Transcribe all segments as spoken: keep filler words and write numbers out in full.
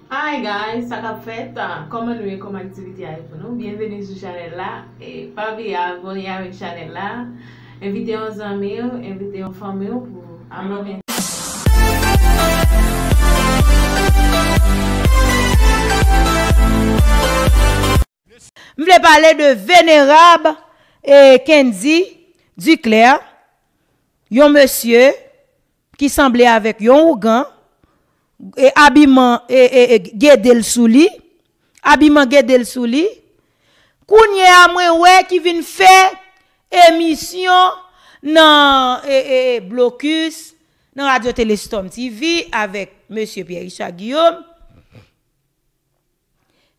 Hi guys, sa k ap fèt? Kòman nou ye? Kòman aktivite a ye pou nou? Byenveni sou chanèl la. E pa bliye abòne avèk chanèl la. Envite yon zanmi w, envite yon fanmi w pou abòne. M vle pale de venerab e Kendy Duclair, yon mesye ki sanble avèk yon ougan, e abiman e, e, e, gede l sou li, abiman gede l sou li. Kounye a mwen wè ki vin fè emisyon nan e, e, e, Blocus, nan Radio Télé Storm T V avèk mesye Pierre Richard Guillaume.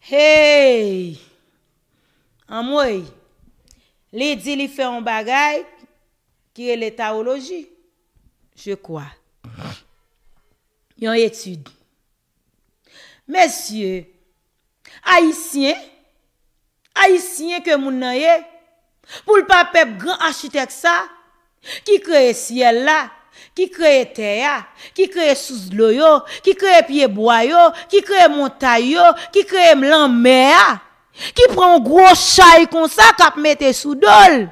Hey! Anmwey! Li di li fè yon bagay ki rele tawoloji, je crois. Yon etid. Mesye, Ayisyen, Ayisyen ke moun nan ye, pou l pa pèp gran achitèk sa, ki kreye syèl la, ki kreye tè a, ki kreye sous dlo yo, ki kreye pye bwa yo, ki kreye montay yo, ki kreye lanmè a, ki pran yon gwo chay konsa k ap mete sou do l,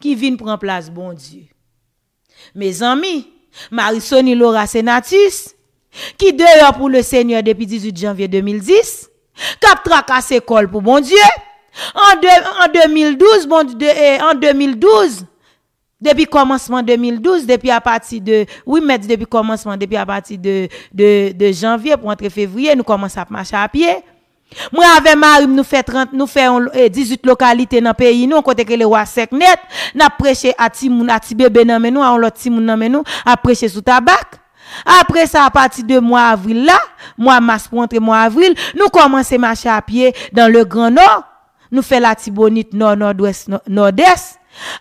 ki vin pran plas Bondye. Mezanmi, Marisony Laura Senatus, ki deyò pou Lesenyè depi dizuit janvye de mil dis, k ap trakase kò l pou Bondye, an de, an de mil douz, Bondye, e, an de mil douz, depi kòmansman de mil douz, depi apati de, wi, m mèt di depi kòmansman, depi apati de, de, de janvye pou antre fevriye, nou kòmanse ap mache a pye. Mwen avè mari m, nou fè trant, nou fè yon, e, dizuit lokalite nan peyi nou, yon kote k rele Wasèk nèt, n ap preche a timoun, a ti bebe nan men nou, a yon lòt timoun nan men nou, ap preche sou tabak. Apre sa, apati de mwa avril la, mwa mas pou antre mwa avril, nou kòmanse mache a pye dans le Grand Nord. Nou fè Latibonit, Nò, Nòdwès, Nò-, Nòdès.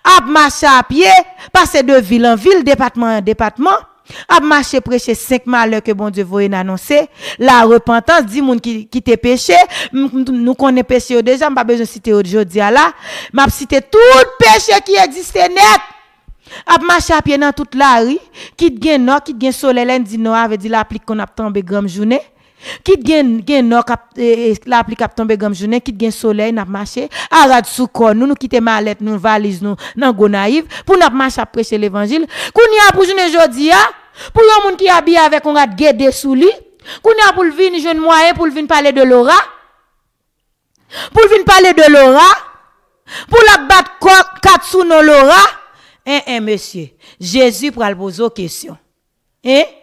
Ap mache a pye, pase de vil an vil, depatman an depatman. Ap mache preche senk malè ke Bondye voye n anonse. Larepantans, di moun ki kite peche. M, m, nou konnen peche yo deja, m pa bezwen site yo jodi a la. M ap site tout peche ki egziste nèt. Ap mache a pye nan tout lari, kit gen nò, kit gen solèy, lè n di nò a, vle di lapli k konn ap tonbe granm jounen, kit gen, gen nò k ap, e, e, lapli k ap tonbe granm jounen, kit gen solèy, n ap mache, a rad sou kò nou, nou kite malèt nou, valiz nou nan Gonayiv, pou n ap mache ap preche levanjil. Kounye a pou jounen jodi a, pou yon moun ki abiye avèk yon rad gede sou li, kounye a pou l vin jwenn mwayen pou l vin pale de Laura, pou l vin pale de Laura, pou l ap bat kò, kat sou non Laura. En, en, mesye, Jezi pral poze w kesyon. En?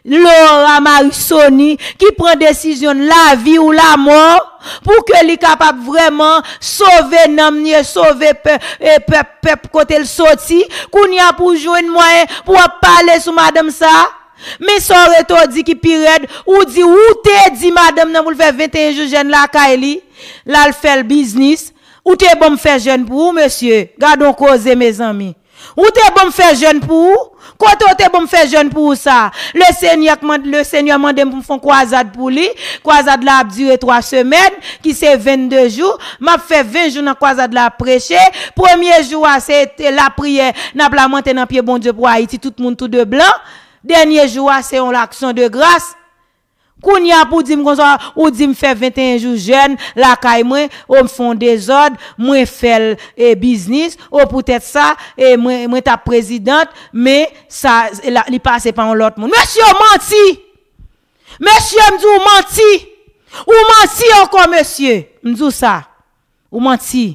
Laura Marisony ki pran desizyon lavi ou lamò pou ke li kapab vrèman sove nanm li e sove pè-, e pèp, pèp kote l soti. Kounye a pou w jwenn mwayen pou w ap pale sou madanm sa. Men sa w rete w di ki pi rèd, ou di ou te di madanm nan pou l fè venteyen jou jèn lakay li, l al fè l biznis, ou te ban m fè jèn pou ou, mesye. Gad on koze, mezanmi. Ou te ban m fè jèn pou ou? Kote w te ban m fè jèn pou ou sa? Lesenyè k mand-, Lesenyè mande m pou m fè on kwazad pou li. Kwazad la ap dire twa semèn, ki se vennde jou. M ap fè ven jou nan kwazad la ap preche. Premye jou a, se te lapriyè, n ap lamante nan pye Bondye pou Ayiti, tout moun tou de blan. Dènye jou a, se yon aksyon de gras. Kounye a pou di m konsa, ou di m fè venteyen jou jèn lakay mwen, o m fè yon dezòd, mwen fè l, e, biznis, o poutèt sa, e, mwen, mwen t ap prezidant, men sa, la, li pase pa yon lòt moun. Mesye, w manti! Mesye, m di w manti! Ou manti ankò, mesye! M di w sa. Ou manti.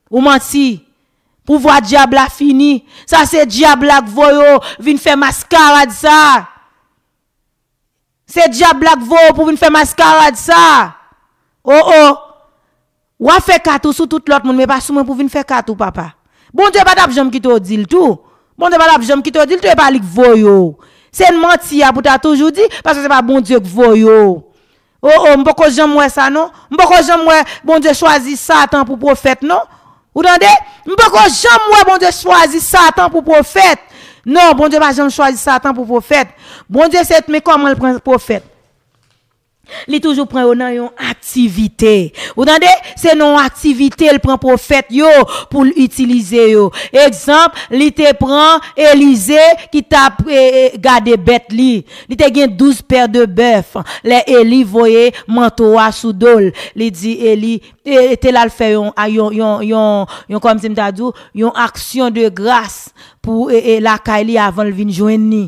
Ou manti. Pouvwa dyab la fini. Sa se dyab la k voye w vin fè maskarad sa. Se dyab la k voye w pou vin fè maskarad sa. O, o. W ap fè kat ou sou tout lòt moun, men pa sou mwen pou vin fè kat ou, papa. Bondye pa t ap janm kite w di l tou. Bondye pa t ap janm kite w di l tou, e pa li k voye w. Se manti a pou ta toujou di, paske se pa Bondye k voye w. O, o, m poko janm wè sa, non. M poko janm wè Bondye chwazi Satan pou pwofèt, non. Ou tande? M poko janm wè Bondye chwazi Satan pou pwofèt. Non, Bondye pa janm chwazi Satan pou pwofèt. Bondye se, men kòman l pran pwofèt. Li toujou pran yo nan yon aktivite. Ou tande? Se nan yon aktivite l pran pwofèt yo pou l itilize yo. Egzanp, li te pran Elize ki t ap, e, e, gade bèt li. Li te gen douz pè de bèf. Lè Eli voye manto a sou do l, li di Eli, e, e, te l al fè yon, a, yon, yon, yon, yon, kòmsi m ta di w, yon aksyon de gras pou, e, e, lakay li avan l vin jwenn li.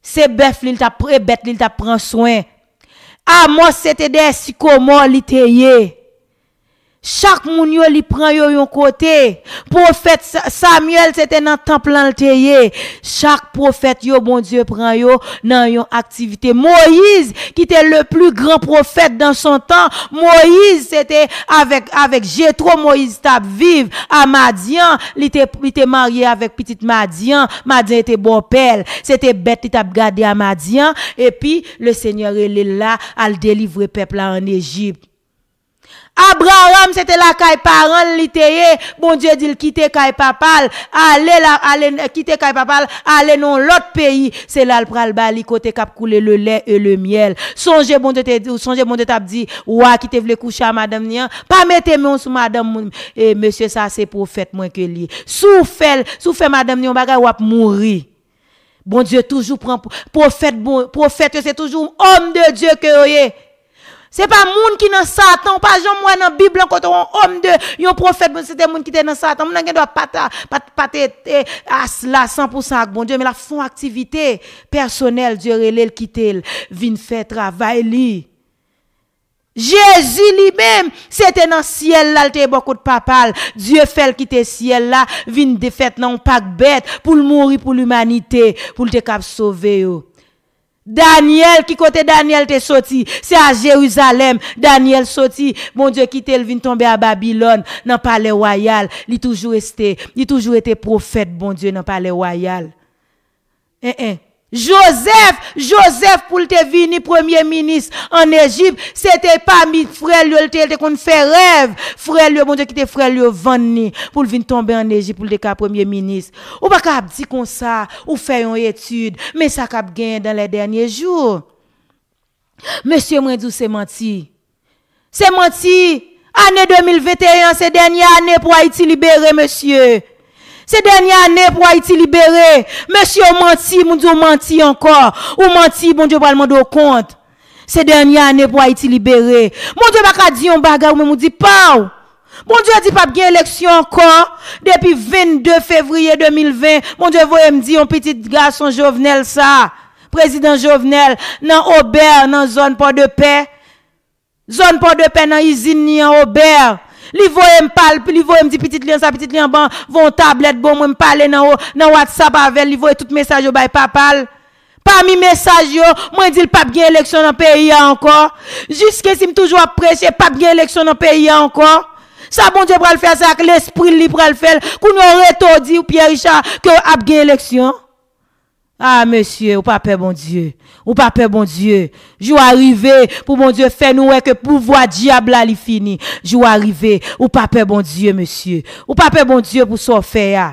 Se bèf li l t ap, e bèt li l t ap pran swen. Amòs se te dèyè sikomò li te ye. Chak moun yo li pran yo yon kote. Pwofèt Sa-, Samyèl se te nan tanp lan l te ye. Chak pwofèt yo Bondye pran yo nan yon aktivite. Moyiz ki te le plus grand prophète dans son temps. Moyiz se te avèk, avèk Jetwo Moyiz t ap viv a Madyan. Li te, li te marye avèk pitit Madyan. Madyan te bòpè l. Se te bèt li t ap gade a Madyan. Epi, Lesenyè rele l la, al delivre pèp la ann Ejip. Abraram, se te lakay paran l li te ye. Bondye di l kite kay papa l, ale la, ale, kite kay papa l, ale nan yon lòt peyi. Se la l pral ba li kote k ap koule le lè e le myèl. Sonje Bondye te di, sonje Bondye t ap di wa ki te vle kouche a madanm li an, pa mete men w sou madanm moun. E mesye sa se pwofèt mwen ke li ye. Si w fè l, si w fè madanm li yon bagay, w ap mouri. Bondye toujou pran pwo-, pwofèt, bon, pwofèt yo, se toujou homme de Dieu ke yo ye. Se pa moun ki nan Satan, ou pa janm wè nan Bib lan kote yon homme de, yon pwofèt, bon, se te moun ki te nan Satan. Moun nan gen dwa pa ta, pa, pa te, te as la san pou san ak Bondye, men l ap fè yon aktivite pèsonèl, Dye rele l, kite l vin fè travay li. Jezi li menm, se te nan syèl la, l te bò kot papa l. Dye fè l kite syèl la, vin defèt nan yon pak bèt, pou l mouri pou limanite, pou l te kab sove yo. Danyèl, ki kote Danyèl te soti? Se a Jerizalèm Danyèl soti. Bondye kite l vin tonbe a Babilòn, nan palè wayal. Li toujou reste, li toujou rete pwofèt Bondye nan palè wayal. En, en. Jozèf, Jozèf pou l te vini premye minis ann Ejip, se te pami frè l yo, l te, l te konn fè rèv. Frè l yo, Bondye kite frè l yo vann li pou l vin tonbe ann Ejip, pou l te ka premye minis. Ou pa ka ap di konsa, ou fè yon etid, men sa k ap genyen dans les derniers jours. Mesye, mwen di w se manti. Se manti. Ane de mil venteyen an se dènye ane pou Ayiti libere, mesye. Se dènye ane pou Ayiti libere. Mesye, w manti, moun di w manti ankò. Ou manti, Bondye pral mande w kont. Se dènye ane pou Ayiti libere. Bondye pa ka di yon bagay, ou menm ou di pa w. Bondye di p ap gen eleksyon ankò. Depi vennde fevriye de mil ven, Bondye voye m di yon pitit gason Jovenel sa. Prezidan Jovenel, nan Obè, nan zòn Pòdepè. Zòn Pòdepè, nan izin li an Obè. Li voye m pal, li voye m di pitit li an sa, pitit li an ban, voye yon tablèt ban mwen, m pale nan, nan WhatsApp avè l, li voye tout mesaj yo bay papa l. Pami mesaj yo, mwen di l p ap gen eleksyon nan peyi a ankò. Jiskensi m toujou ap preche, p ap gen eleksyon nan peyi a ankò. Sa Bondye pral fè, se ak lespri l li pral fè l. Kounye a w rete w di Pierre Richard ke ap gen eleksyon. Ah, mesye, ou pa pè Bondye. Ou pa pè Bondye. Jou a rive pou Bondye fè nou wè ke pouvwa dyab la li fini. Jou a rive. Ou pa pè Bondye, mesye. Ou pa pè Bondye pou sa w fè a.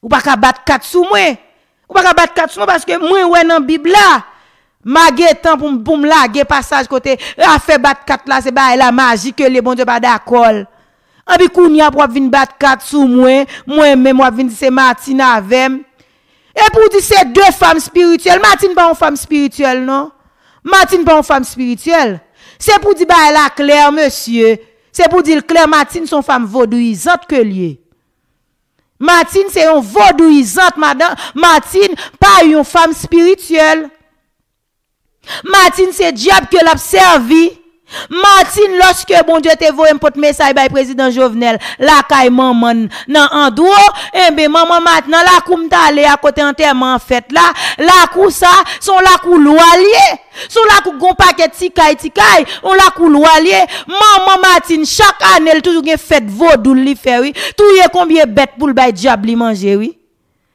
Ou pa ka bat kat sou mwen. Ou pa ka bat kat sou mwen paske mwen wè nan Bib la. M a gentan pou m, pou m lage pasaj kote afè bat kat la, se bagay la maji ke li ye, Bondye pa dakò l. Anpi kounye a pou w ap vin bat kat sou mwen, mwen menm w ap vin di se Martine avè m. Epi w di se de fanm espirityèl. Martine pa yon fanm espirityèl, non. Martine pa yon fanm espirityèl. Se pou di bagay la klè, mesye. Se pou di l klè, Martine se yon fanm vodouyizant ke l ye. Martine se yon vodouyizant, madanm. Martine pa yon fanm espirityèl. Martine se dyab ke l ap sèvi. Martine, lòske Bondye te voye m pote mesaj bay prezidan Jovenel lakay manman n nan Andro, enben, manman Martine, nan lakou m t ale a kote antèman an fèt la, lakou sa, se yon lakou lwa l ye. Se yon lakou k gon pakèt ti kay, ti kay, yon lakou lwa l ye. Manman Martine, chak ane, l toujou gen fèt vodou l li fè, wi. Touye konbyen bèt pou l bay dyab li manje, wi.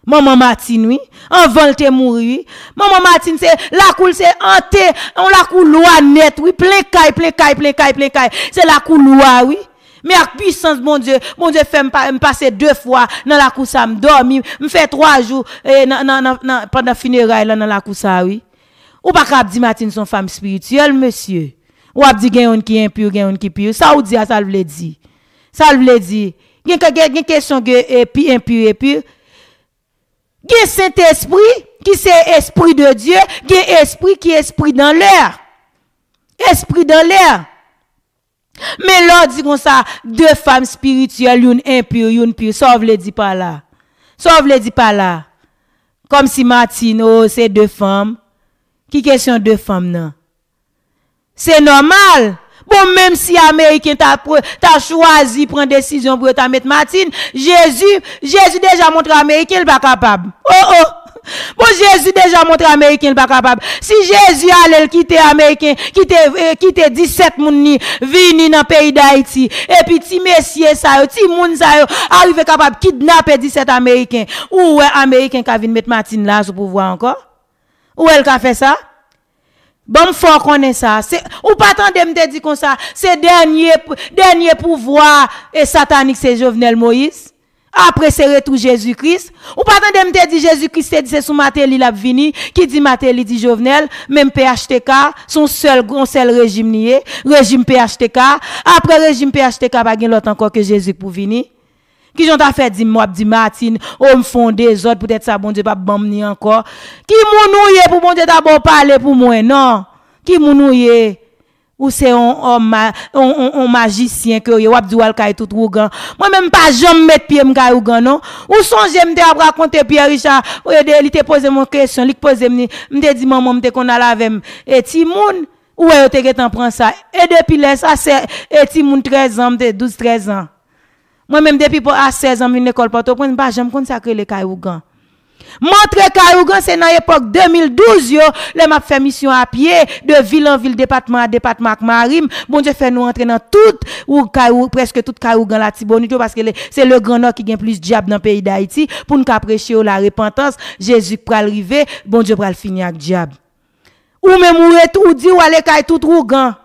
Manman Martine, wi. Anvan l te mouri, wi. Manman Martine, se lakou l, se ante, yon lakou lwa nèt, wi. Plen kay, plen kay, plen kay, plen kay. Se lakou lwa, wi. Men ak pwisans Bondye, Bondye fè m pa-, m pase de fwa nan lakou sa, m dòmi, m fè twa jou, e, nan, nan, nan, nan, pandan fineray la nan lakou sa, wi. Ou pa ka ap di Martine se yon fanm espirityèl, mesye. W ap di gen youn ki enpi, gen youn ki pi. Sa w di a, sa l vle di? Sa l vle di? Gen, gen, gen kesyon gen epi, enpi, epi. Gen Sentespri, ki se Esprit de Dieu, gen espri ki espri dan lè. Espri dan lè. Men lè w di konsa, de fanm espirityèl, youn enpi, youn pi, sa w vle di pa la? Sa w vle di pa la? Kòmsi Martine, o, se de fanm. Ki kesyon de fanm nan? Se nòmal. Bon, menm si Ameriken ta, ta chwazi pran desizyon pou yo ta met Martine, Jezi, Jezi deja montre Ameriken l pa kapab. O, o! Bon, Jezi deja montre Ameriken l pa kapab. Si Jezi ale, l kite Ameriken, kite, eh, kite disèt moun ni vini nan peyi Dayiti, epi ti mesye sa yo, ti moun sa yo, arive kapab kidnape disèt Ameriken, ou wè Ameriken ka vin met Martine la sou pouvwa ankò? Ou wè l ka fè sa? Ban m fè w konnen sa. Se, ou pa tande m te di konsa, se dènye, dènye pouvwa e satanik se Jovenel Moïse? Apre se retou Jezi Kris. Ou pa tande m te di Jezi Kris te di se sou Mateli l ap vini, ki di Mateli di Jovenel, menm P H T K, se yon sèl, yon sèl rejim li ye, rejim P H T K. Apre rejim P H T K, pa gen lòt ankò ke Jezi k pou vini. Kijan w ta fè di m, w ap di Martine, o, m fè yon dezòd, poutèt sa Bondye p ap ban m ni ankò? Ki moun ou ye pou Bondye ta ba w pale pou mwen, non? Ki moun ou ye? Ou se yon òm ma-, yon, yon, yon majisyen ke w ye, w ap di w al kay tout wougan. Mwen menm, m pa janm met pye m kay ougan, non. Ou sonje m te ap rakonte Pierre Richard, e de, li te poze m yon kesyon, li k poze m ni, m te di manman m te konn al avè m, e timoun, ou wè yo te gentan pran sa. E depi lè sa, se, e timoun trèz an, m te douz, trèz an. Mwen menm, depi a sèz an, m vin lekòl Pòtoprens, m pa janm konn sa k rele kay ougan. M antre kay ougan, se nan epòk de mil douz yo, lè m ap fè misyon a pye, de vil an vil, depatman a depatman ak mari m. Bondye fè nou antre nan tout ou kay ou, prèske tout kay ougan Latibonit yo, paske le, se le Gran Nò ki gen plis dyab nan peyi Dayiti, pou n ka preche yo larepantans, Jezi pral rive, Bondye pral fini ak dyab. Ou menm, ou ret, ou di w ale kay tout ougan.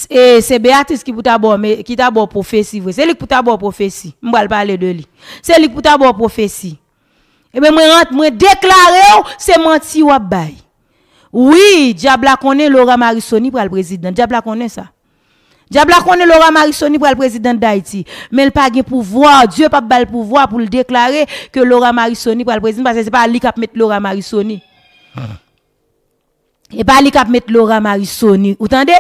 E se Beatrice ki pou ta ba w, ki ta ba w pwofesi vre. Se li k pou ta ba w pwofesi. M pral pale de li. Se li k pou ta ba w pwofesi. Ebyen, mwen rant-, mwen deklare w, se manti w ap bay. Wi, dyab la konnen Laura Marisoni pral prezidan. Dyab la konnen sa. Dyab la konnen Laura Marisoni pral prezidan Dayiti. Men l pa gen pouvwa, Dye p ap ba l pouvwa pou l deklare ke Laura Marisoni pral prezidan, paske se pa li k ap met Laura Marisoni. E pa li k ap met Laura Marisoni, ou tande?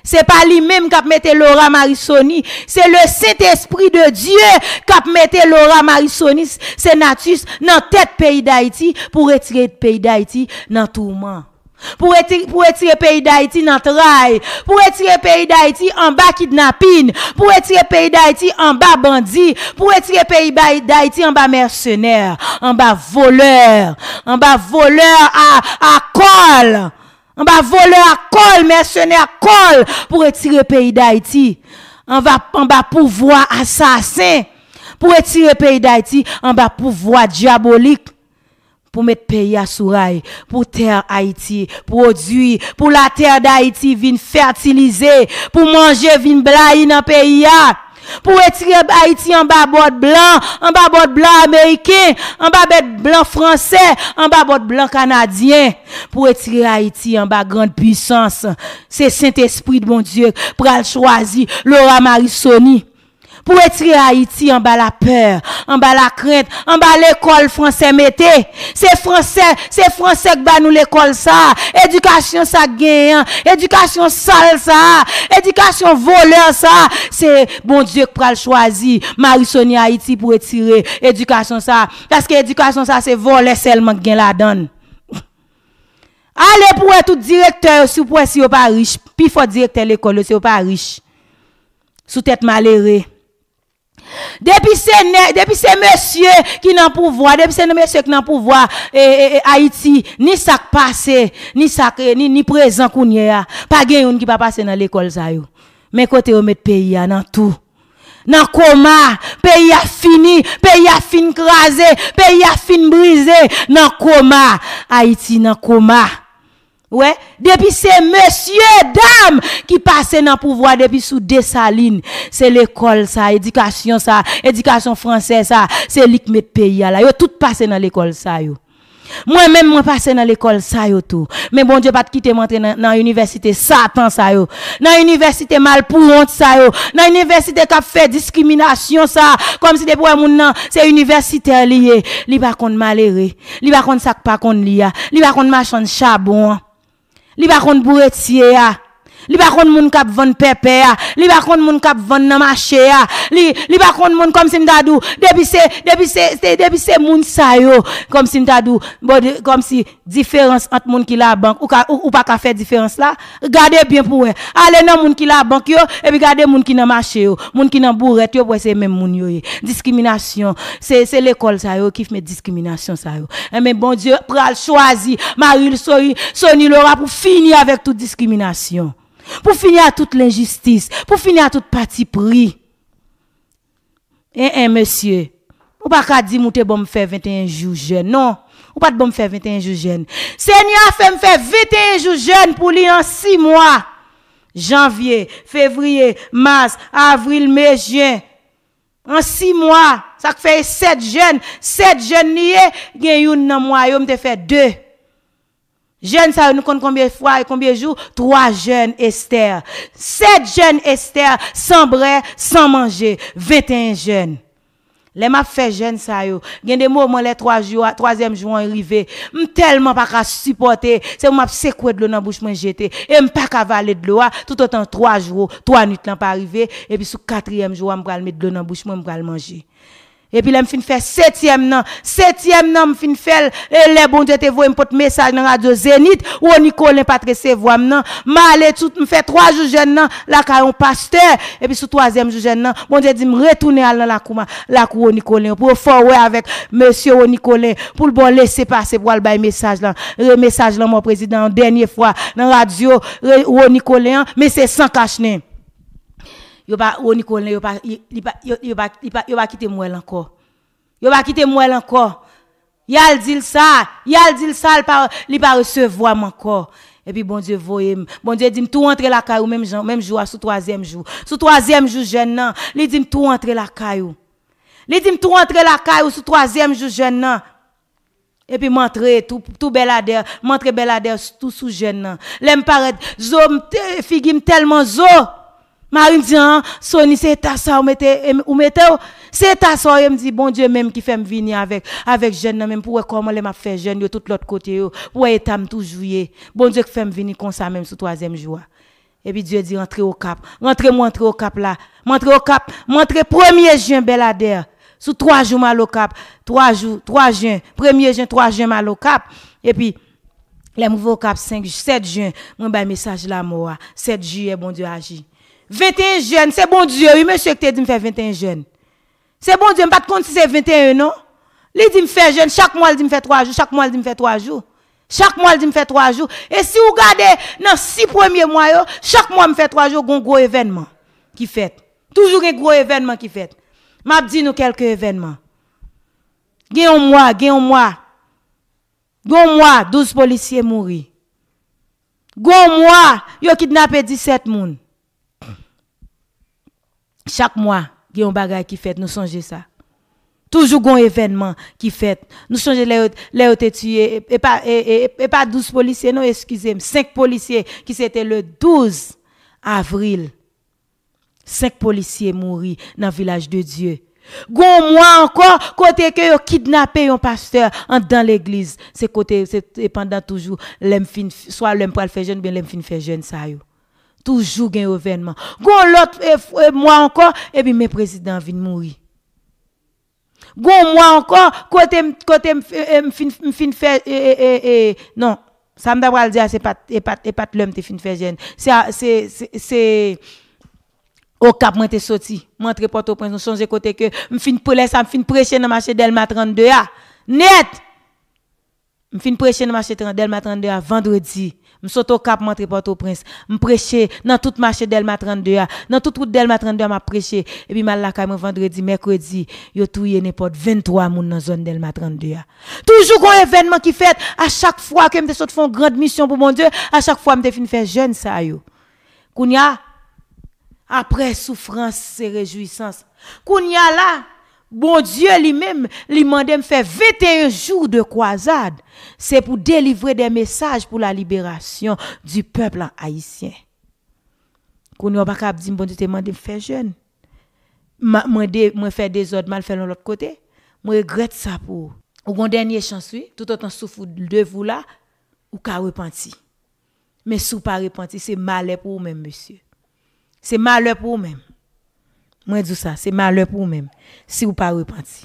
Se pa li menm k ap mete Laura Marisoni. Se le Sentespri de Dye k ap mete Laura Marisoni, Senatus, nan tèt peyi Dayiti pou retire peyi Dayiti nan touman. Pou reti-, pou retire peyi Dayiti nan tray. Pou retire peyi Dayiti anba kidnapin. Pou retire peyi Dayiti anba bandi. Pou retire peyi bay-, Dayiti anba mèsenè, anba volè, anba volè a, a kòl. Anba volè a kòl, mèsenè a kòl, pou retire peyi Dayiti anba, anba pouvwa asasen, pou retire peyi Dayiti anba pouvwa dyabolik, pou met peyi a sou ray, pou tè Ayiti pwodui, pou latè Dayiti vin fètilize, pou manje vin blayi nan peyi a. Pou retire Ayiti anba bòd blan, anba bòd blan ameriken, anba bòd blan fransè, anba bòd blan kanadyen. Pou retire Ayiti anba grann pisans. Se Sentespri Bondye pral chwazi Laura Marisoni. Pou retire Ayiti anba lapè, anba lakrent, anba lekòl fransè mete. Se fransè, se fransè k ba nou lekòl sa a, edikasyon sa k genyen an, edikasyon sal sa a, edikasyon volè sa a. Se Bondye k pral chwazi Marisoni Ayiti pou retire edikasyon sa a. Paske edikasyon sa a se vòlè sèlman k gen ladan l. Ale pou wè tout direktè yo, si w pou wè si yo pa rich. Pifò direktè lekòl yo, se yo pa rich. Sou tèt malere. Depi se nè-, depi se mesye ki nan pouvwa, depi se mesye ki nan pouvwa, e, e, e, Ayiti, ni sa k pase, ni sa k, ni, ni prezan kounye a, pa gen youn ki pa pase nan lekòl sa yo. Men kote yo met peyi a nan tou. Nan koma, peyi a fini, peyi a fin kraze, peyi a fin brize, nan koma, Ayiti nan koma. Wè, depi se mesye dam ki pase nan pouvwa depi sou Desalin, se lekòl sa, edikasyon sa, edikasyon fransè sa, se li k met peyi a la. Yo tout pase nan lekòl sa yo. Mwen menm, mwen pase nan lekòl sa yo tou. Men Bondye pa t kite m antre nan, nan inivèsite Satan sa yo. Nan inivèsite malpouwont sa yo. Nan inivèsite k ap fè diskriminasyon sa. Kòmsi depi w wè moun nan, se inivèsitè li ye. Li pa konn malere. Li pa konn sa k pa konn li a. Li pa konn machann chabon an. Li pa konn bouretye a. Li pa konn moun k ap vann pèpè a. Li pa konn moun k ap vann nan mache a. Li, li pa konn moun kòmsi m ta di w, depi se, depi se, se, depi se moun sa yo, kòmsi m ta di w, bon, de- kòmsi diferans ant moun ki labank, ou ka, ou, ou pa ka fè diferans la. Gade byen pou wè. Ale nan moun ki labank yo, epi gade moun ki nan mache yo. Moun ki nan bourèt yo, pou wè se menm moun yo ye. Diskriminasyon. Se, se lekòl sa yo ki met diskriminasyon sa yo. Enben, Bondye pral chwazi Maril Sony, Sony Laura pou fini avèk tout diskriminasyon. Pou fini a tout lenjistis. Pou fini a tout patipri. En, en, mesye. Ou pa ka di m ou te ban m fè venteyen jou jèn. Non. Ou pa t ban m fè venteyen jou jèn. Senyè a fè m fè venteyen jou jèn pou li an sis mwa. Janvye, fevriye, mas, avril, me, jen. An sis mwa, sa k fè e sèt jèn, sèt jèn li ye, gen youn nan mwa yo, m te fè de. Jèn sa yo, nou konn konbyen fwa e konbyen jou? Twa jèn Esther. Sèt jèn Esther, san brè, san manje. Venteyen jèn. Lè m ap fè jèn sa yo, gen de moman lè twa jou a, twazyèm jou an rive, m tèlman pa ka sipòte, se pou m ap sekwe dlo nan bouch mwen jete, e m pa ka vale dlo a, toutotan twa jou, twa nwit lan pa rive, epi sou katriyèm jou a, m pral met dlo nan bouch mwen, m pral manje. Epi lè m fin fè setyèm nan, setyèm nan m fin fè l, e lè Bondye te voye m pot mesaj nan radyo Zenith, Rony Colin pa t resevwa m nan, m ale tout, m fè twa jou jèn nan lakay yon pastè, epi sou twazyèm jou jèn nan, Bondye di m retounen al nan lakou ma-, lakou Rony Colin, pou yo fè w wè avèk mesye Rony Colin, pou l ba w lese pase pou al bay mesaj lan, re mesaj lanmò prezidan an dènye fwa nan radyo, re-, Rony Colin an, men se san kach nen. Yo pa, Rony Colin, yo pa, li, li pa, yo, yo pa, li pa, yo pa kite m wè l ankò. Yo pa kite m wè l ankò. Y al di l sa, y al di l sa, li pa, li pa resevwa m ankò. Epi Bondye voye m. Bondye di m tou antre lakay ou menm jan, menm jou a sou twazyèm jou. Sou twazyèm jou jèn nan, li di m tou antre lakay ou. Li di m tou antre lakay ou sou twazyèm jou jèn nan. Epi m antre tou, tou Bèladè, m antre Bèladè tou sou jèn nan. Lè m parèt, zo m te, figi m tèlman zo. Mari m di, an, Sony, se eta sa ou mete, em, ou mete w? Se eta sa w ye? M di, Bondye menm ki fè m vini avèk, avèk jèn nan menm, pou wè kòman lè m ap fè jèn yo tout lòt kote yo, pou wè eta m toujou ye. Bondye k fè m vini konsa menm sou twazyèm jou a. Epi Dye di, rantre Okap. Rantre, mwen antre Okap la. Mwen antre Okap, mwen antre premye jen Bèladè. Sou twa jou m al Okap. Twa jou, twa jen. Premye jen, twa jen m al Okap. Epi, lè m rive Okap senk, sèt jen, mwen bay mesaj lanmò a. Sèt jiyè, Bondye aji. Venteyen jèn, se Bondye, wi, mesye, ki te di m fè venteyen jèn. Se Bondye, m pa t konn si se venteyen, non. Li di m fè jèn, chak mwa l di m fè twa jou, chak mwa l di m fè twa jou. Chak mwa l di m fè twa jou. E si w gade nan sis premye mwa yo, chak mwa m fè twa jou, gon gwo evènman ki fèt. Toujou gen gwo evènman ki fèt. M ap di nou kèlke evènman. Gen yon mwa, gen yon mwa. Gen yon mwa, douz polisye mouri. Gen yon mwa, yo kidnape disèt moun. Chak mwa, gen yon bagay ki fèt, nou sonje sa. Toujou gen yon evènman ki fèt. Nou sonje lè yo, lè yo te tiye, e, e pa, e, e, e, e pa douz polisye, non, eskize m, senk polisye ki se te le douz avril. Senk polisye mouri nan Vilaj de Dye. Gen yon mwa ankò, kote ke yo kidnape yon pastè anndan legliz. Se kote, se, se pandan toujou, lè m fin, swa lè m pral fè jèn, oubyen lè m fin fè jèn sa yo. Toujou gen evènman. Gon lòt, e, f-, e, mwa ankò, epi men prezidan an vin mouri. Gon mwa ankò, kote m, kote m, e, e, m fin, m fin fè, e, e, e, e, non. Sa m ta pral di a, se pa t, e pa t, e pa t lè m te fin fè jèn. Se a, se, se, se Okap mwen te soti. Mwen antre Pòtoprens, nou sonje kote ke m fin pre-, lè sa m fin preche nan mache Dèlma trannde a. Nèt! M fin preche nan mache tran-, Dèlma trannde a vandredi. M sot Okap, m antre Pòtoprens. M preche nan tout mache Dèlma trannde a. Nan tout wout Dèlma trannde a, m ap preche. Epi m al lakay mwen vandredi, mèkredi. Yo touye nenpòt venntwa moun nan zòn Dèlma trannde a. Toujou gon evènman ki fèt. A chak fwa ke m te sot fè yon grand misyon pou Bondye, a chak fwa m te fin fè jèn sa yo. Kounye a, apre soufrans, se rejwisans. Kounye a la, Bondye li menm, li mande m fè venteyen jou de kwazad. Se pou delivre de mesaj pou la liberasyon di pèp ayisyen. Kounye a w pa ka ap di m Bondye te mande m fè jèn. Mwen de, mwen fè dezòd, m al fè l yon lòt kote. Mwen regrèt sa pou ou. Ou gon dènye chans wi, toutotan souf ou de vou la, ou ka repanti. Men si w pa repanti, se malè pou ou menm, mesye. Se malè pou ou menm. Mwen di w sa, se malè pou ou menm, si w pa repanti.